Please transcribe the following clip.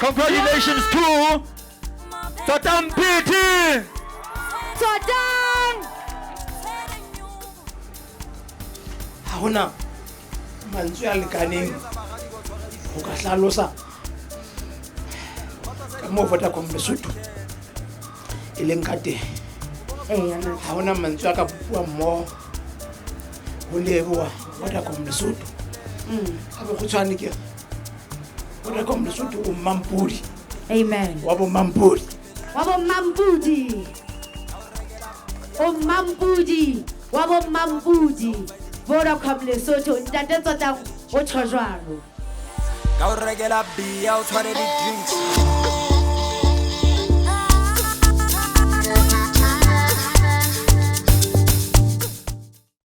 Congratulations to Tsotang Mpiti. Tsotang! Ha hona mantswe a lekaneng ho ka hlalosa ka moo Vodacom Lesotho e leng ka teng. Ha hona mantswe a ka bopuwa mmoho ho leboha Vodacom Lesotho. Ka bokgutshwane ke re Vodacom Lesotho o mmampodi. Amen. Wa bo mmampodi. Wa bo mmampodi. O mmampodi wa bo mmampodi. Vodacom Lesotho ntate Tsotang o tjho jwalo. Ka o rekela beer o tshware di-drinks.